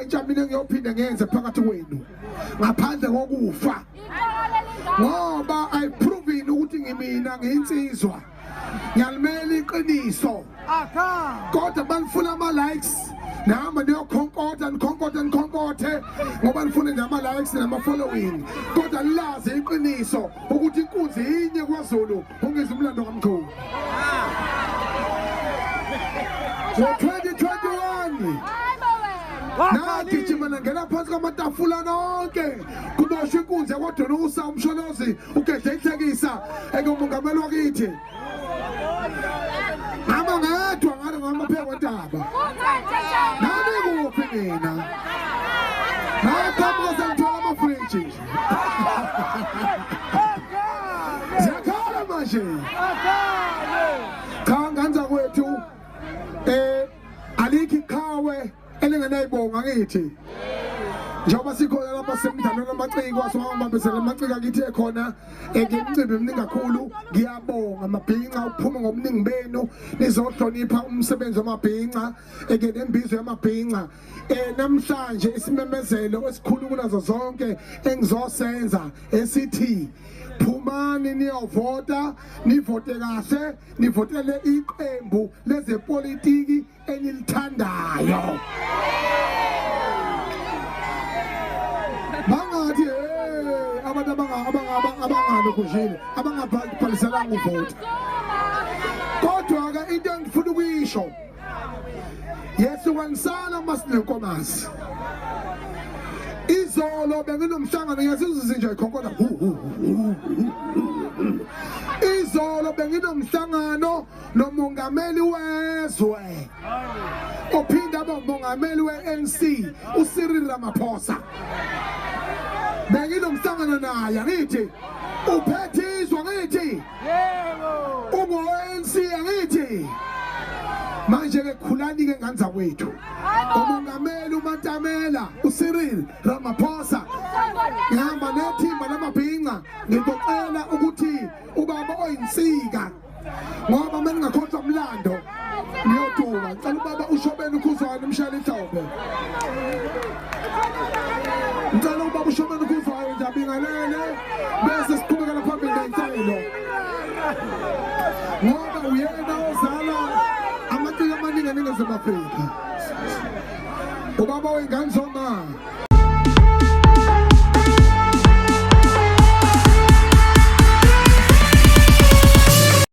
entsha mina engiyophinde ngiyenze phakathi kwenu ngaphandle kokufa, ngoba I proven ukuthi ngimina ngiyinsizwa, ngiyalimela iqiniso. Kodwa banifuna ama likes, nihamba niyokhonkotha, nikhonkothe, nikhonkothe ngoba nifuna nje ama likes nama following, kodwa nilazi iqiniso ukuthi inkunzi yinye kwaZulu ungizwe umlando kaMchunu. Ngo-2021 nagijima nangena phansi kwamatafula nonke, kuboshwa inkunzi yakwaDonusa, uMsholozi ugedle ihlekisa engumongameli wakithi. Ngama ngedwa ngale ngamapheko entaba. Nani kuphi nina? Ngaqhamuka sengithola amafriji nje. Ziyakhala manje. Cha, nganza kwethu alikho iqhawe elingenayibonga ngithi. Njengoba sikhona lapha semdlalweni amaciko, asibambisele amaciko akithi ekhona ngemicimbi eminingi kakhulu. Ngiyabonga mabhinca ukuphuma ngobuningi benu nizohlonipha umsebenzi wamabhinca eke nembizo yamabhinca. Namhlanje isimemezelo esikhulu kunazo zonke engizosenza esithi phumani niyovota, nivote kahle, nivotele iqembu lezepolitiki enilithandayo. Bangathi hey abantu abangalokujile abangabhaliselanga uvota. Kodwa ke into engifuna ukuyisho, yehlukanisana masinenkomazi. Izolo benginomhlangano, ngiyazizwa izinja ikhonkona. Izolo benginomhlangano nomongameli wezwe ophinda abe umongameli we-ANC uCyril Ramaphosa. Benginomhlangano naye, angithi uphethe izwe, angithi ungo-ANC, angithi manje ke khulani ke ngane zakwethu. Umongameli uMatamela uCyril Ramaphosa, ngihamba nethimba lamabhinca, ngixoxela ukuthi ubaba oyinsika, ngoba uma ningakhohlwa umlando niyoduka. Ngicela ubaba uShobeni uKhuzwayo nimshayele ihlombe. Ngicela ubaba uShobeni uKhuzwayo nje abingelele bese siqhubekela phambili ngenhlelo, ngoba uyena ozala amaciko amaningi eNingizimu Afrika, ubaba wey'ngane zoma.